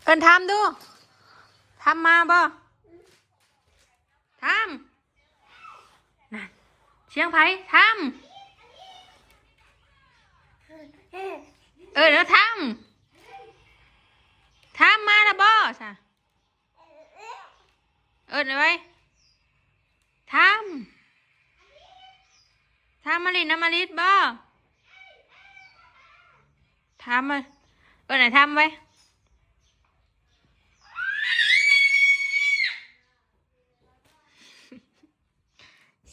อิ้นทามดู ทามมาบ่ ทาม นั่น เสียงไผ ทาม เอิ้นแล้ว ทาม ทามมาแล้วบ่ซะ เอิ้นไว้ ทาม ทามมาหลิ้นนำอลิสบ่ ทามมา เอิ้นไอ้ทามไว้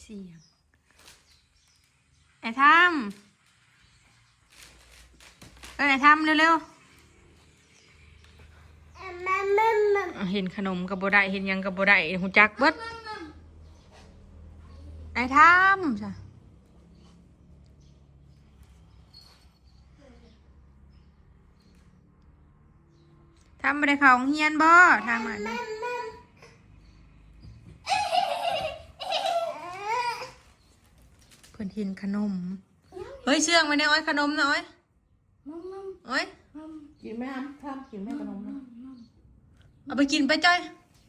เสียง ไอ้ทาม เอิ้นไอ้ทามเร็วๆ เห็นขนมก็บ่ได้ เห็นหยังก็บ่ได้ ฮู้จักเบิด ไอ้ทามซะ ทามบ่ได้เข้าโรงเรียนบ่ ทามมา เพิ่นเห็นขนม เฮ้ย เชื่องไว้แน่ อ้อย ขนมนะ อ้อย มัมมัม โอ๊ย มัม กินไหมครับ ทาม กินไหมขนมนะ มัมมัม เอาไปกินไปจ้อย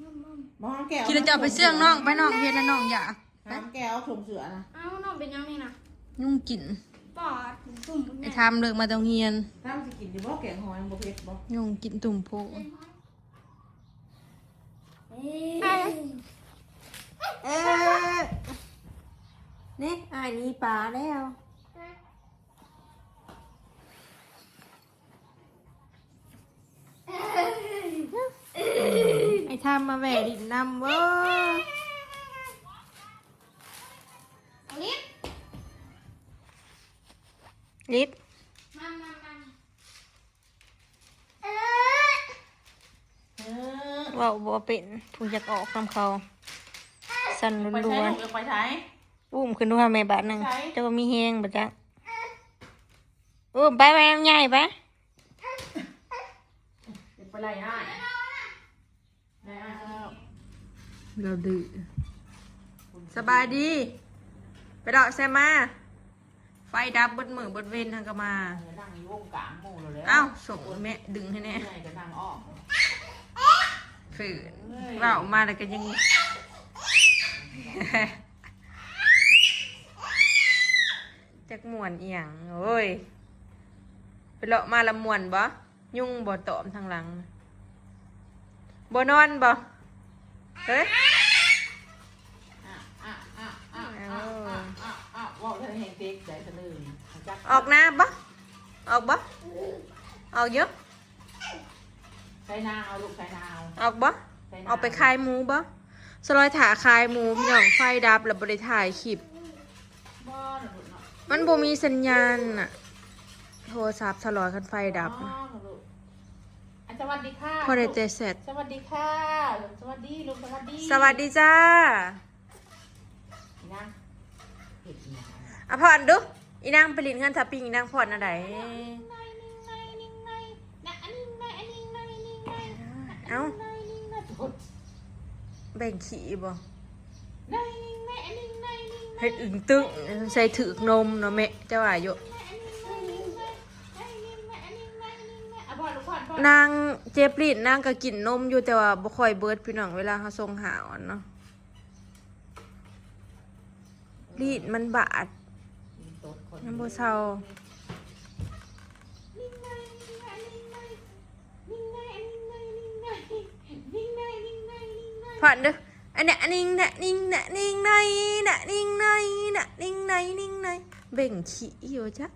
มัมมัม บ่หอมแก้ว กินแล้วจะเอาไปเชื่องน้อง ไปน้องเฮ็ดแล้วน้องอยาก หอมแก้ว เอาถุงเสื้อนะ เอ้า น้องเป็นหยังนี่นะ ยุงกิน ปอดตุ่มๆ ไอ้ทามเลิกมาแต่โรงเรียน ทามสิกินอยู่บ่ แกงหอยบ่เผ็ดบ่ ยุงกินตุ่มโพ เอ้ย เอ้ย นี่ อ้ายหนีปลาแล้ว ไอ้ทามมาแหว่หลิ้นนำเว้อ ลิด ลิด เว้าบ่เป็น ผู้อยากออกนำเขา สั่น ไป ล้ ไส วน ลูก ไปไส ๆ อุ้มขึ้นดูหาแม่บาทหนึ่ง ไส เจ้าก็มีแฮงบ่จ๊ะ อุ้มไป ไปนำใหญ่ไป ไปไล่อ้าย ไล่อ้าย เราดื้อ สบายดี ไปเลาะไสมา ไฟดับเบิดมื้อเบิดเว็น หั้นก็มา เออ นั่งอยู่วงกลางหมู่แล้วแหละ อ้าว ส่งแม่ดึงให้แน่ ใหญ่ก็นั่งอ้อม ฝืน เอ้ย เว้ามาแล้วก็ยัง จักม่วนอีหยัง โอ้ย ไปเลาะมาละม่วนบ่ ยุงบ่ตอมทางหลัง บ่นอนบ่ เฮ้ย เอ้า เว้าเรื่องแห่งเต็กใจซะเลย ออกนาบ่ ออกบ่ ออกอยู่ ไถนาเอาลูก ไถนาเอา ออกบ่ ไถนา ออกไปขายหมูบ่ สลอยถ่าขายหมูพี่น้อง ไฟดับแล้วบ่ได้ถ่ายคลิป บ่นะลูกเนาะ มันบ่มีสัญญาณน่ะ โทรศัพท์สลอยคันไฟดับ อ๋อ นะลูก อ่ะ สวัสดีค่ะ พอได้แต่แชท สวัสดีค่ะ สวัสดีลูก สวัสดี สวัสดีจ้า อีนาง เฮ็ดอีหยัง อ่ะ ผ่อนดู อีนางไปหลิ้นเฮือนทาปิง อีนางผ่อนแนวใด เอ้า แบ่งขี้บ่ เฮ็ดอึ่งตึง ใส่ถืกนมเนาะแม่ เจ้าว่าอยู่ นางเจ็บลิ้น นางก็กินนมอยู่ แต่ว่าบ่ค่อยเบิดพี่น้อง เวลาเฮาส่งหาวเนาะ ลิ้นมันบาด มันบ่เซา ผ่อนเด้อ อันเนี้ย อันนิงนะ นิงนะ นิงในนะ นิงในนะ นิงใน นิงใน เบ่งขี้อยู่จ้ะ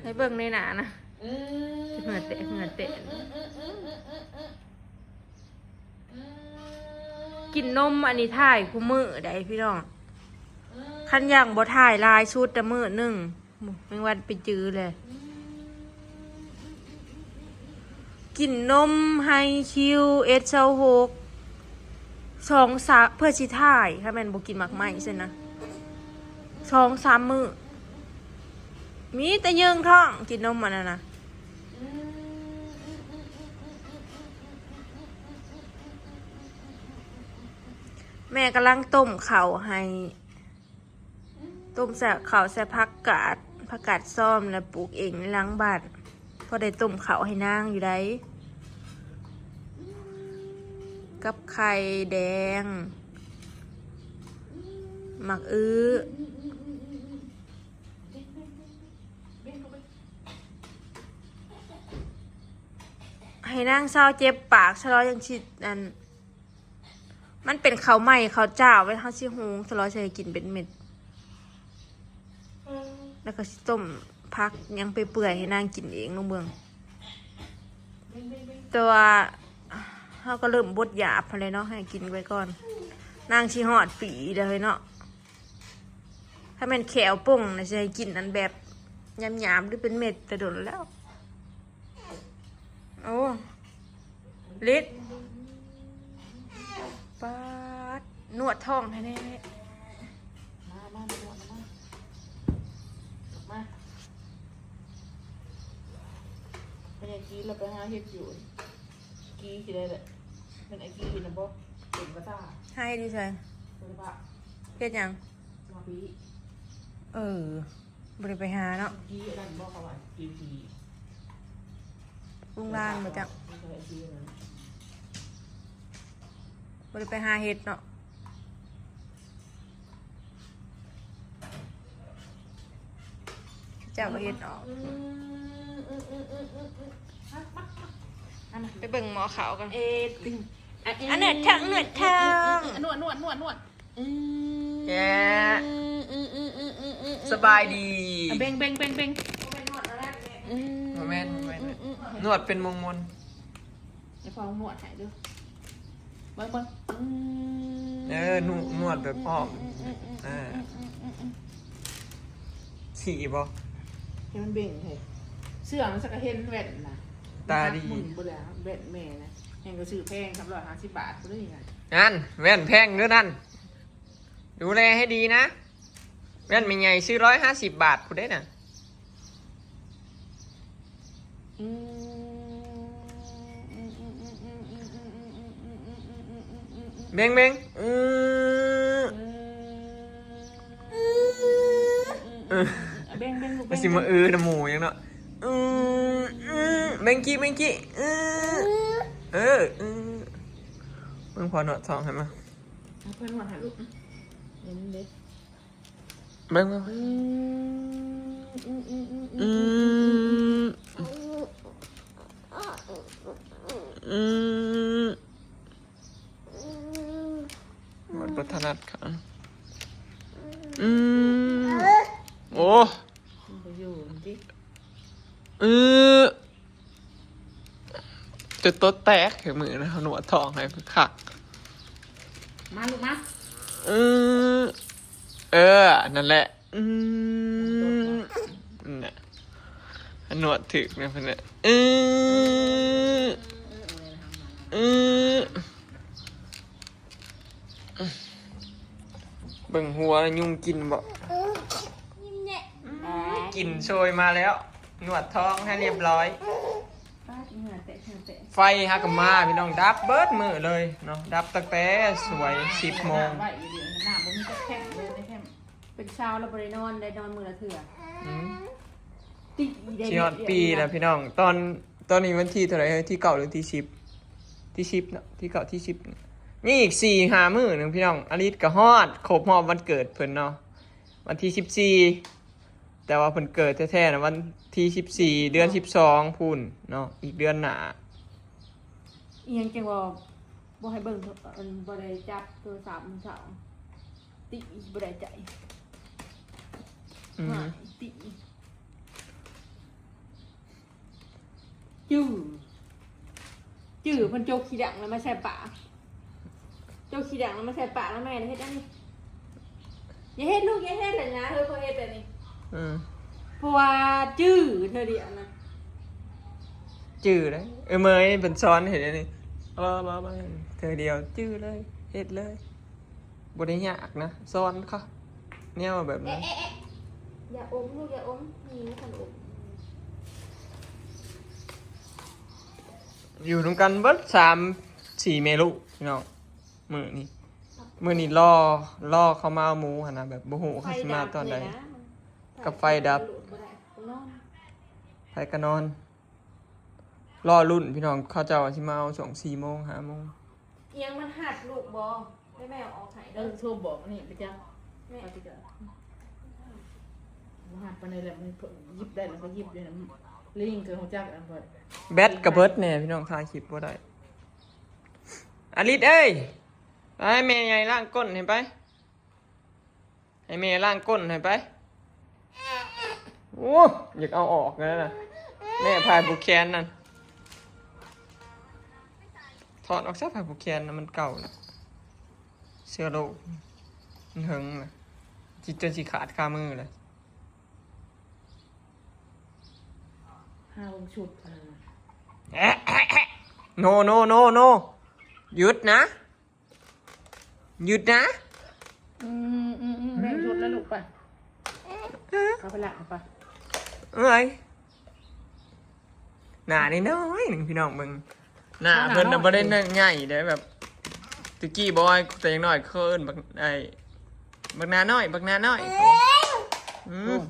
ให้เบิ่งในหน้านะ เออ เหงื่อแตก เหงื่อแตก เออ กินนมอันนี้ถ่ายคู่มื้อใดพี่น้อง เออ คันอย่างบ่ถ่ายหลายสุดแต่มื้อหนึ่ง แมงวันไปจื้อเลย กินนมไฮคิวเอสซาวหก สองสาม เพื่อสิถ่าย ถ้าแม่นบ่กินหมากไม้ซั่นนะ สองสามมื้อ มีแต่เยิงท้อง กินนมอันนั้นนะ แม่กำลังต้มข้าวให้ ต้มใส่ข้าวใส่ผักกาด ผักกาดซ้อม แล้วปลูกเองในหลังบ้าน ພໍໄດ້ຕົ້ມເຂົ້າໃຫ້ນາງຢູ່ໃດ໋ ກັບໄຂ່ແດງ ໝາກອຶ ໃຫ້ນາງເຊົາເຈັບປາກຊະເນາະ ຈັ່ງຊິ ອັນ ມັນເປັນເຂົ້າໄມ້ເຂົ້າຈ້າວ ເວລາເຮົາຊິຫຸງ ສະຫຼອຍຊິໃຫ້ກິນເປັນເມັດ ແລ້ວກໍຊິຕົ້ມຜັກຫຍັງໄປເປື່ອຍໃຫ້ນາງກິນເອງ ລອງເບິ່ງ. ແຕ່ວ່າເຮົາກໍເລີ່ມບົດຢາບຫັ້ນແຫຼະເນາະ ໃຫ້ກິນໄວ້ກ່ອນ. ນາງຊິຮອດປີແລ້ວເນາະ. ຖ້າແມ່ນແຂ້ວປົ່ງນະ ຊິໃຫ້ກິນອັນແບບຫຍາບໆ ຫຼືເປັນເມັດແຕ່ດົນແລ້ວ. ໂອ້ ລິດ ປາດ ນວດທ້ອງແທ້ໆ. ມາ ມາ ມາ ມາ ມາ ພະຍາກີລາວໄປຫາເຫັດຢູ່ ກີທີ່ໃດແຫຼະ ແມ່ນໄອ້ກີນະບໍ່ ເປັນພາສາ ຫາເຮັດຢູ່ໃສ? ບໍ່ໄດ້ປະ ເຮັດຫຍັງ? ມາປີ ເອີ ບໍ່ໄດ້ໄປຫາເນາະ ກີອັນນັ້ນບໍ່ ເຂົາວ່າກີທີ່ ລຸງລານບໍ່ຈັກ ບໍ່ໄດ້ໄປຫາເຫັດເນາະ. ເຈົ້າກໍເຮັດອອກ ໄປເບິ່ງໝໍ້ເຂົ້າກ່ອນ ເອ ຕິງ ອັນເນືອດເທິງ ເນືອດເທິງ ນວດ ນວດ ນວດ ນວດ ອືມ ແກະ ສະບາຍດີ ເບັງ ເບັງ ເບັງ ເບັງ ອືມ ບໍ່ແມ່ນ ບໍ່ແມ່ນ ນວດເປັນມົງມົນ ໃຫ້ພໍ່ນວດໃຫ້ເດີ້ ເບິ່ງ ເບິ່ງ ອືມ ເອີ ນວດ ນວດແບບອ້ອມ ອືມ ອ່າ ອືມ ອືມ ອືມ ອືມ ຊີ້ບໍ່ ໃຫ້ມັນເບັງໃຫ້ ເຊື່ອມັນ ສັກກະເຫັນແວ່ນນະ ຕາດີ ມັນໝຸ່ນບໍ່ໄດ້ ແວ່ນແມ່ນະ ແຮ່ງກໍຊື້ແພງ ສາມຮ້ອຍຫ້າສິບບາດພຸ້ນເດ້ ນັ້ນ ແວ່ນແພງເດີ້ນັ້ນ ດູແລໃຫ້ດີນະ ແວ່ນແມ່ໃຫຍ່ຊື້ຮ້ອຍຫ້າສິບບາດພຸ້ນເດ້ນະ ອືມ ເບັງ ເບັງ ອື ອື ເບັງ ເບັງ ລູກ ມັນຊິມາ ເບັງ ອືນຳໝູຫຍັງເນາະ ອື ອື ເບັງກີ້ ເບັງກີ້ ອື ເອີ ອື ເບິ່ງພໍ່ນວດທ້ອງໃຫ້ມາ ໃຫ້ເພິ່ນນວດໃຫ້ລູກ ເຫັນເດ້ ເບິ່ງ ເບິ່ງ ອືມ ອືມ ອືມ ອືມ ອືມ ອືມ ອືມ ອືມ ມັນບໍ່ຖະໜັດຂາ ອືມ ໂອ້ ມັນບໍ່ຢູ່ຕິ ອື ຈົນໂຕແຕກ ມື້ນະ ເຮົານວດທ້ອງໃຫ້ຄັກ ມາລູກມາ ອື ເອີ ນັ້ນແຫຼະ ອື ນັ້ນແຫຼະ ນວດຖືກນະເພິ່ນນະ ອື ອື ເບິ່ງຫົວຍຸງກິນບໍ່ ກິນໂຊຍມາແລ້ວ ນວດທ້ອງໃຫ້ຮຽບຮ້ອຍ ປາດ ເຫື່ອແຕກ ເຫື່ອແຕກ ໄຟຫາກໍມາ ພີ່ນ້ອງ ດັບເບິດມື້ເລີຍເນາະ ດັບຕັ້ງແຕ່ສວຍ ສິບໂມງ ນ້ຳບໍ່ມີຈັກແທ່ງເລີຍໃນແຄມ ເປັນຊາວແລ້ວບໍ່ໄດ້ນອນ ໄດ້ນອນມື້ລະເທື່ອ ອືມ ຕິໄດ້ ຊິຮອດປີແລ້ວພີ່ນ້ອງ ຕອນ ຕອນນີ້ວັນທີເທົ່າໃດ ທີເກົ້າ ຫຼື ທີສິບ ທີສິບເນາະ ທີເກົ້າ ທີສິບ ມີອີກສີ່ຫ້າມື້ໜຶ່ງພີ່ນ້ອງ ອາລິດກໍຮອດ ຄົບຮອບວັນເກີດເພິ່ນເນາະ ວັນທີສິບສີ່ ແຕ່ວ່າເພິ່ນເກີດແທ້ໆນະ ວັນທີສິບສີ່ ເດືອນສິບສອງພຸ້ນເນາະ ອີກເດືອນໜ້າ ອີຫຍັງຈັ່ງວ່າບໍ່ໃຫ້ເບິ່ງ ອັນ ບໍ່ໄດ້ຈັບໂທລະສັບມື້ເຊົ້າ ຕິບໍ່ໄດ້ໃຈ ອືມ ຫາຍຕິ ຈື່ ຈື່ ເພິ່ນໂຈກຂີ້ດັງແລ້ວມາໃສ່ປາກ ໂຈກຂີ້ດັງແລ້ວມາໃສ່ປາກ ແລ້ວແມ່ນເຮັດອັນນີ້ ຢ່າເຮັດລູກ ຢ່າເຮັດແຫຼະນະ ເຮີຍ ພໍເຮັດແລ້ວນີ້ ອືມ ເພາະວ່າຈື່ເທື່ອດຽວນະ ຈື່ເດ້ ເອີ ເມີຍເພິ່ນສອນເຮັດອັນນີ້ ລໍໆ ເທື່ອດຽວຈື່ເລີຍ ເຮັດເລີຍ. ບໍ່ໄດ້ຍາກນະ ສອນເຂົາແນວແບບນັ້ນ. ເອະ ເອະ ເອະ ຢ່າອົມລູກ ຢ່າອົມ ມີຂະໜົມ. ຢູ່ນຳກັນເບິດສາມສີ່ແມ່ລູກພີ່ນ້ອງ ມື້ນີ້ ມື້ນີ້ລໍ ລໍເຂົາມາເອົາໝູຫັ້ນນະ ແບບບໍ່ຮູ້ເຂົາຊິມາຕອນໃດ ໄຟດັບເລີຍນະ ກັບໄຟດັບ ບໍ່ໄດ້ ນອນ ໃຜກໍນອນ. ລໍລຸ້ນພີ່ນ້ອງ ເຂົາເຈົ້າຊິມາເອົາຊ່ວງສີ່ໂມງ ຫ້າໂມງ. ອີຫຍັງມັນຮັດລູກບໍ່? ໃຫ້ແມ່ເອົາອອກໃຫ້ເດີ. ເອີ ໂທບອກນີ້ໄປຈັກ ແມ່ ເຂົາຊິກະບໍ່ຮັດປານໃດແຫຼະ ມັນຫຍິບໄດ້ແລ້ວກໍຫຍິບຢູ່ນະ ລີງກໍຮູ້ຈັກອັນບໍ່. ແບັດກະເບິດແນ່ພີ່ນ້ອງ ຖ່າຍຄລິບບໍ່ໄດ້. ອາລິດເອີຍ ໄປໃຫ້ແມ່ໃຫຍ່ລ້າງກົ້ນໃຫ້ໄປ. ໃຫ້ແມ່ລ້າງກົ້ນໃຫ້ໄປ. ໂອ້ ຢາກເອົາອອກແລ້ວນະ ແມ່ພາຍຜູກແຂນນັ້ນ. ຖອດອອກຊະ ພາຍຜູກແຂນນະ ມັນເກົ່າລະ ເຊື້ອໂລກມັນເຫິງລະ ຊິຈົນຊິຂາດຄາມືລະ. ຫາເບິ່ງຊຸດອັນນັ້ນນະ. ໂນ ໂນ ໂນ ໂນ ຢຸດນະ. ຢຸດນະ. ອືມ ອືມ ອືມ ແບ່ງຊຸດແລ້ວລູກໄປ ເອົາໄປລະ ເອົາໄປ. ເອີຍ ໜ້ານ້ອຍໆໜຶ່ງ ພີ່ນ້ອງເບິ່ງ ໜ້າເພິ່ນນະ ໜ້ານ້ອຍ ບໍ່ໄດ້ໃຫຍ່ເດ້ ແບບ ແຕ່ກີ້ບອຍ ແຕ່ຍັງນ້ອຍ ເຂົາເອີ້ນບັກ ໄອ້ ບັກໜ້ານ້ອຍ ບັກໜ້ານ້ອຍ. ອື ອືມ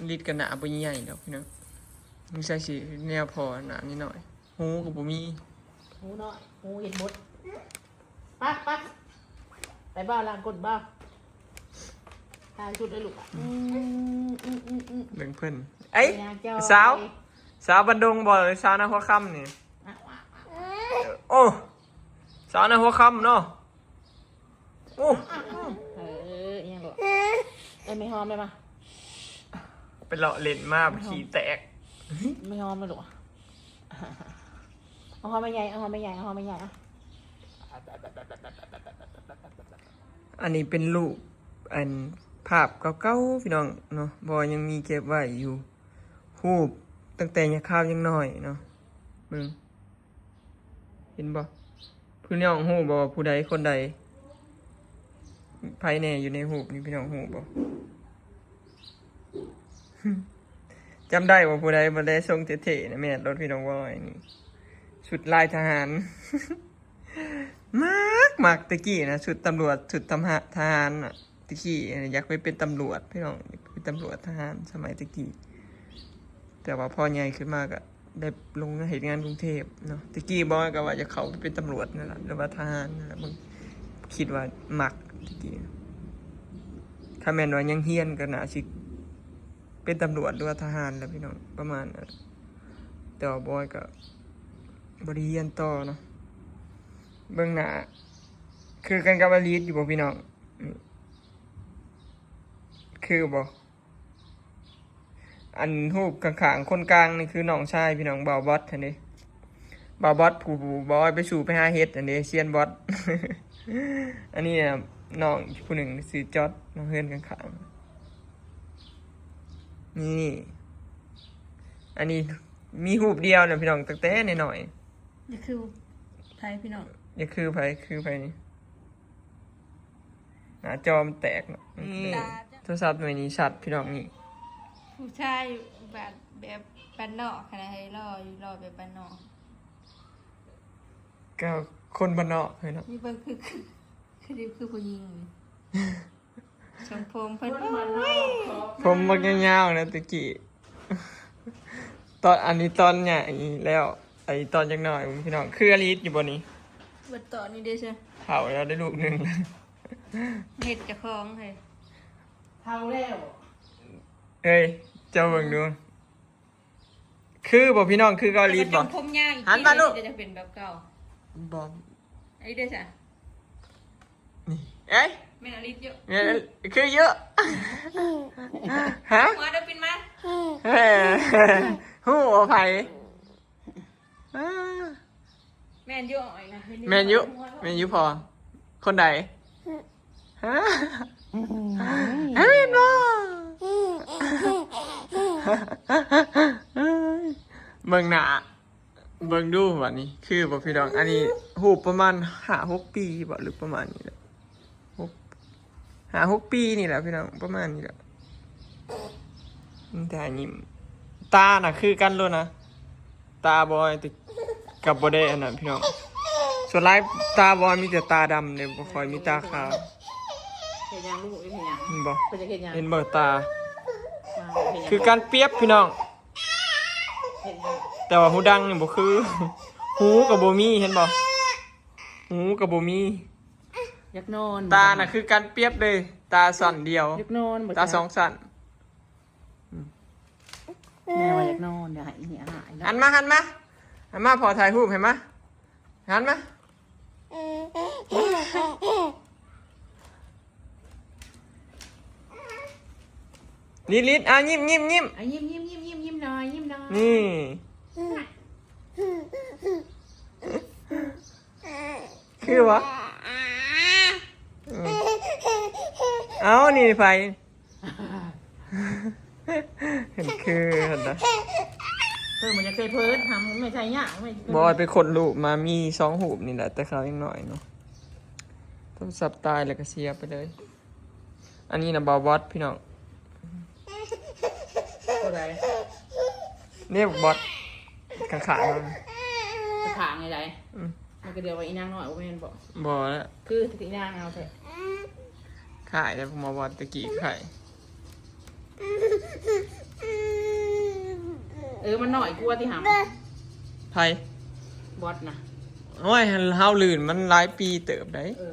ລິດກໍໜ້າບໍ່ໃຫຍ່ດອກພີ່ນ້ອງ ມີໃສ່ຊິແນວພໍໜ້ານ້ອຍໆ ຫູກໍບໍ່ມີ ຫູນ້ອຍ ຫູເຫັນໝົດ. ໄປ ໄປ ໄປບໍ່ ລ້າງກົ້ນບໍ່ ຖ່າຍຊຸດເດີລູກ. ອືມ ອືມ ອືມ ອືມ ເບິ່ງເພິ່ນ ເອີຍ ສາວ ສາວບ້ານດົງບໍ່ ຫຼືສາວນາຫົວຄຳນີ້? ໂອ້ ສາວນາຫົວຄຳເນາະ. ໂອ້ ເອີ ອີຫຍັງລູກ ເອີຍ ໄມ່ຫອມໄດ້ມາ ໄປເລາະຫຼິ້ນມາ ໄມ່ຫອມ ຂີ້ແຕກ ໄມ່ຫອມໄດ້ລູກ ເອົາຫອມໃໝ່ໃຫຍ່ ເອົາຫອມໃໝ່ໃຫຍ່ ເອົາຫອມໃໝ່ໃຫຍ່. ອັນນີ້ເປັນຮູບ ອັນ ພາບເກົ່າໆ ພີ່ນ້ອງເນາະ ເພາະວ່າຍັງມີເກັບໄວ້ຢູ່ ຮູບຕັ້ງແຕ່ຍາມຄາວຍັງນ້ອຍເນາະ ເບິ່ງ. ເຫັນບໍ່? ພີ່ນ້ອງຮູ້ບໍ່ວ່າຜູ້ໃດຄົນໃດ? ໃຜແດ່ຢູ່ໃນຮູບນີ້ ພີ່ນ້ອງຮູ້ບໍ່? ຈຳໄດ້ບໍ່ ຜູ້ໃດບໍ່ ແລຊົງເທ່ໆນະ ແມ່ນໂລດ ພີ່ນ້ອງເວົ້ານີ້ ຊຸດລາຍທະຫານ ມັກ ມັກແຕ່ກີ້ນະ ຊຸດຕຳຫຼວດ ຊຸດທະຫານນະ. ແຕ່ກີ້ຢາກໄປເປັນຕຳຫຼວດພີ່ນ້ອງ ຢາກເປັນຕຳຫຼວດທະຫານສະໄໝແຕ່ກີ້ ແຕ່ວ່າພໍໃຫຍ່ຂຶ້ນມາກໍໄດ້ລົງເຮັດງານກຸງເທບເນາະ. ແຕ່ກີ້ບອຍກໍວ່າຢາກເຂົ້າໄປເປັນຕຳຫຼວດນັ້ນລະ ຫຼືວ່າທະຫານນັ້ນລະ ເບິ່ງ ຄິດວ່າມັກແຕ່ກີ້. ຖ້າແມ່ນວ່າຍັງຮຽນກໍໜ້າຊິເປັນຕຳຫຼວດ ຫຼືວ່າທະຫານລະພີ່ນ້ອງ ປະມານນັ້ນ. ແຕ່ວ່າບອຍກໍບໍ່ໄດ້ຮຽນຕໍ່ເນາະ. ເບິ່ງໜ້າຄືກັນກັບອາລິດຢູ່ບໍ່ພີ່ນ້ອງ? ຄືບໍ່? ອັນຮູບຂ້າງໆຄົນກາງນີ້ຄືນ້ອງຊາຍພີ່ນ້ອງ ບ່າວບອດຫັ້ນເດ້. ບ່າວບອດຜູ້ ບ່າວບອດໄປສູ່ໄປຫາເຫັດຫັ້ນເດ້ ຊຽນບອດ. ອັນນີ້ນະ ນ້ອງຜູ້ໜຶ່ງຊື່ຈອດ ນ້ອງເຮືອນຂ້າງໆ ນີ້. ອັນນີ້ມີຮູບດຽວນະພີ່ນ້ອງ ຕັ້ງແຕ່ນ້ອຍໆ. ຢາກຄືໃຜພີ່ນ້ອງ? ຢາກຄືໃຜ? ຄືໃຜນີ້? ໜ້າຈໍມັນແຕກເນາະ. ນີ້ ໂທລະສັບໜ່ວຍນີ້ຊັດພີ່ນ້ອງນີ້. ຜູ້ຊາຍບ້ານ ແບບບ້ານນອກຫັ້ນນະ ໃຫ້ຫຼໍ່ຢູ່ ຫຼໍ່ແບບບ້ານນອກ. ກໍຄົນບ້ານນອກເຮີ້ຍເນາະ. ມີເບິ່ງຄື ຄື ຄື ຄືຜູ້ຍິງນີ້. ຊົງຜົມເພິ່ນ ຜົມບັກຍາວໆນະແຕ່ກີ້. ຕອນ ອັນນີ້ຕອນໃຫຍ່ແລ້ວ ໄອ້ຕອນຍັງນ້ອຍພີ່ນ້ອງ. ຄືອາລິດຢູ່ບໍ່ນີ້? ເບິດຕອນນີ້ເດ້ຊະ. ເຖົ້າແລ້ວໄດ້ລູກໜຶ່ງ. ເຮັດເຈົ້າຂອງເຮີ້ຍ. ເຖົ້າແລ້ວ. ເອີຍ ເຈົ້າເບິ່ງດູ. ຄືບໍ່ພີ່ນ້ອງ? ຄືເກົາຫຼີບໍ່? ຜົມຍາວອີກ ຫັນມາລູກ. ຈະເປັນແບບເກົ່າ. ບໍ່. ອັນນີ້ເດ້ຊະ. ນີ້ ເອີຍ ແມ່ນອາລິດຢູ່. ແມ່ນ ຄືຢູ່. ຮະ? ຫົວເດີ ປິ່ນມາ. ເອີ ຮູ້ວ່າໃຜ? ອ່າ ແມ່ນຢູ່ ແມ່ນຢູ່ ແມ່ນຢູ່ພໍ່. ຄົນໃດ? ຮະ? ອືມ ເຫັນບໍ່? ເອີຍ ເບິ່ງໜ້າ ເບິ່ງດູບາດນີ້ ຄືບໍ່ພີ່ນ້ອງ? ອັນນີ້ຮູບປະມານຫ້າຫົກປີບໍ່ ຫຼືປະມານນີ້ແຫຼະ. ຫົກ ຫ້າຫົກປີນີ້ແຫຼະພີ່ນ້ອງ ປະມານນີ້ແຫຼະ. ມີແຕ່ຍິ້ມ ຕານະຄືກັນໂລດນະ. ຕາບອຍ ແຕ່ກໍບໍ່ໄດ້ອັນນັ້ນພີ່ນ້ອງ. ສ່ວນຫຼາຍຕາບອຍມີແຕ່ຕາດຳເດ້ ບໍ່ຄ່ອຍມີຕາຂາວ. ເຮັດຫຍັງລູກ? ເຮັດຫຍັງ? ເຫັນບໍ່? ເພິ່ນຈະເຮັດຫຍັງ? ເຫັນບໍ່? ຕາ ອ່າ ເຮັດຫຍັງ? ຄືກັນປຽບພີ່ນ້ອງ. ເຮັດຫຍັງ? ແຕ່ວ່າຫູດັງນີ້ບໍ່ຄື ຫູກໍບໍ່ມີ ເຫັນບໍ່? ຫູກໍບໍ່ມີ. ຢາກນອນ. ຕານະຄືກັນປຽບເລີຍ ຕາຊັ້ນດຽວ ຢາກນອນບໍ່? ຕາສອງຊັ້ນ. ແມ່ວ່າຢາກນອນ ດຽວໃຫ້ອີ່ນີ້ອາຫານເນາະ. ຫັນມາ ຫັນມາ ຫັນມາ ພໍ່ຖ່າຍຮູບໃຫ້ມາ ຫັນມາ. ລິດໆ ອ່ະ ຍິ້ມໆໆ ອ່ະ ຍິ້ມໆໆໆ ຍິ້ມໜ້ອຍ ຍິ້ມໜ້ອຍ ນີ້ ຄືບໍ່? ເອົ້າ ນີ້ໃຜ? ເຫັນຄືຫັ້ນນະ ເພິ່ນບໍ່ຢາກໃສ່ເພີດ ຫາແມ່ໃສ່ຍາກ ແມ່ ບອຍໄປຄົ້ນຮູບມາ ມີສອງຮູບນີ້ແຫຼະ ແຕ່ເຂົາຍັງນ້ອຍເນາະ ໂທລະສັບຕາຍແລ້ວກໍເສຍໄປເລີຍ. ອັນນີ້ນະ ບ່າວບອດ ພີ່ນ້ອງ ໂຕໃດ? ນີ້ບອດ ຂ້າງໆ ຂ້າງໃດ? ອືມ ມັນກໍດຽວວ່າອີນາງນ້ອຍບໍ່ແມ່ນບໍ? ບໍ່ແລ້ວ ຄືອີນາງເຮົາແທ້ ຄ້າຍແລ້ວ ບ່າວບອດຕະກີ້ຄ້າຍ. ເອີ ມັນນ້ອຍກວ່າຕິຫຳ ໃຜ? ບອດນະ ໂອ້ຍ ເຮົາລື່ນມັນຫຼາຍປີເຕີບໃດ. ເອີ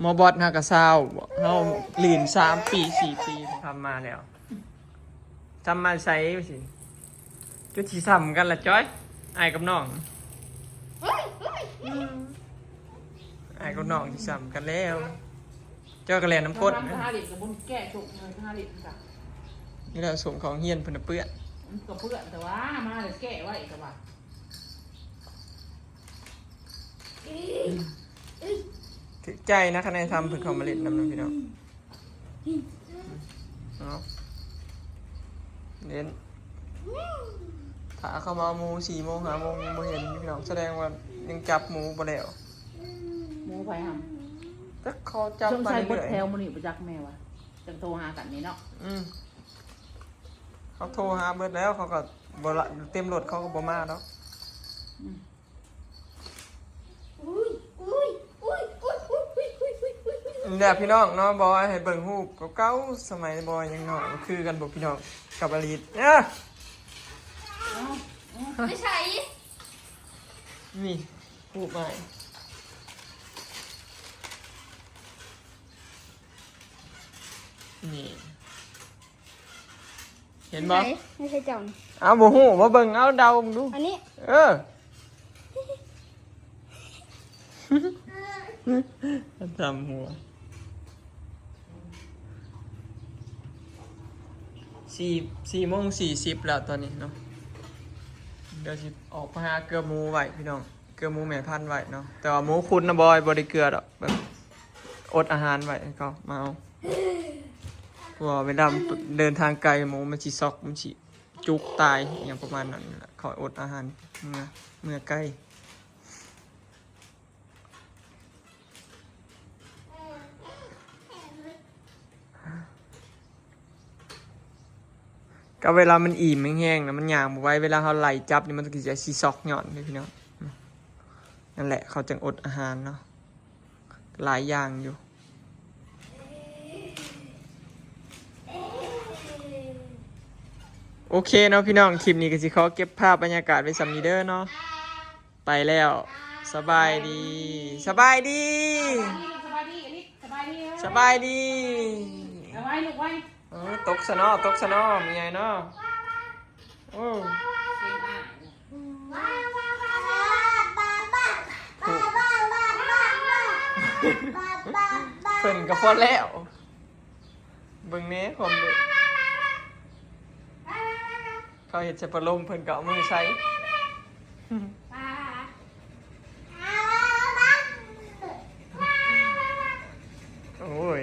ໝໍບອດຫາກະຊາວບໍ ເຮົາຫຼິ້ນສາມປີສີ່ປີທຳມາແລ້ວ ທຳມາໃສວ່າຊິ ຈົນຊິຊ້ຳກັນລະຈ້ອຍ ອ້າຍກັບນ້ອງ ອ້າຍກັບນ້ອງຊິຊ້ຳກັນແລ້ວ ຈ້ອຍກໍແລ່ນນຳກົ້ນ ທະຫາລິນກໍບໍ່ແກ້ຊົກເລີຍ ທະຫາລິນກະ ນີ້ແຫຼະ ສົ່ງເຂົ້າໂຮງຮຽນເພິ່ນນະເປື້ອນ ມັນກໍເປື້ອນ ແຕ່ວ່າມາແລ້ວແກ້ໄວ້ກໍວ່າ. ຖືກໃຈນະ ຄະແນນທຳເພິ່ນເຂົ້າມາຫຼິ້ນນຳນະພີ່ນ້ອງເນາະ ຫຼິ້ນ ຖ້າເຂົາມາເອົາໝູສີ່ໂມງຫ້າໂມງຍັງບໍ່ເຫັນພີ່ນ້ອງ ສະແດງວ່າຍັງຈັບໝູບໍ່ແລ້ວ. ໝູໃຜຫຳ? ຈັກເຂົາຈັບມາເລື້ອຍໆ ສົງໄສເບິດແຖວມື້ນີ້ບໍ່ຈັກແມ່ວ່າ ຈັ່ງໂທຫາກັນນີ້ເນາະ. ອືມ ເຂົາໂທຫາເບິດແລ້ວ ເຂົາກໍບໍ່ລະ ເຕັມລົດເຂົາກໍບໍ່ມາດອກ. ອືມ ນີ້ແຫຼະພີ່ນ້ອງເນາະ ບອຍໃຫ້ເບິ່ງຮູບເກົ່າໆ ສະໄໝບອຍຍັງນ້ອຍ ຄືກັນບໍ່ພີ່ນ້ອງ ກັບອາລິດ ເອີ ໄປໃສ? ນີ້ ຮູບໃໝ່ ນີ້. ເຫັນບໍ່? ໃສ ໃສເຈົ້ານີ້? ເອົາ ບໍ່ຮູ້ ມາເບິ່ງ ເອົາ ເດົາເບິ່ງດູ ອັນນີ້ ເອີ ທຳຫົວ ສີ່ ສີ່ໂມງສີ່ສິບແລ້ວຕອນນີ້ເນາະ ດຽວຊິອອກໄປຫາເກືອໝູໄວ້ພີ່ນ້ອງ ເກືອໝູແມ່ພັນໄວ້ເນາະ ແຕ່ວ່າໝູຄຸນນະ ບອຍ ບໍ່ໄດ້ເກືອດອກ ແບບອົດອາຫານໄວ້ໃຫ້ເຂົາມາເອົາ ເພາະວ່າເວລາເດີນທາງໄກ ໝູມັນຊິຊັອກ ມັນຊິຈຸກຕາຍ ອີ່ຫຍັງປະມານນັ້ນແຫຼະ ເຂົາອົດອາຫານເມືອ ເມືອໄກ. ກໍເວລາມັນອີ່ມແຮງໆນະ ມັນຍ່າງບໍ່ໄຫວ ເວລາເຮົາໄລ່ຈັບນີ້ ມັນກໍຈະຊິຊັອກຍ້ອນເດ້ພີ່ນ້ອງ ນັ້ນແຫຼະ ເຂົາຈຶ່ງອົດອາຫານເນາະ ຫຼາຍຢ່າງຢູ່. ໂອເຄເນາະພີ່ນ້ອງ ຄລິບນີ້ກໍຊິຂໍເກັບພາບບັນຍາກາດໄວ້ສ່ຳນີ້ເດີເນາະ ໄປແລ້ວ ສະບາຍດີ ສະບາຍດີ ສະບາຍດີ ສະບາຍດີ ສະບາຍດີ ເອົາໄວ້ລູກໄວ້ ເອີ ຕົກຊະເນາະ ຕົກຊະເນາະ ແມ່ໃຫຍ່ເນາະ ໂອ້ ເກັ່ງອ້າຍ ເພິ່ນກໍພໍແລ້ວ ເບິ່ງແດ່ຄວາມເດັກ ເຂົາເຮັດໃສ່ພັດລົມ ເພິ່ນກໍເອົາມືໃສ່ ໂອ້ຍ.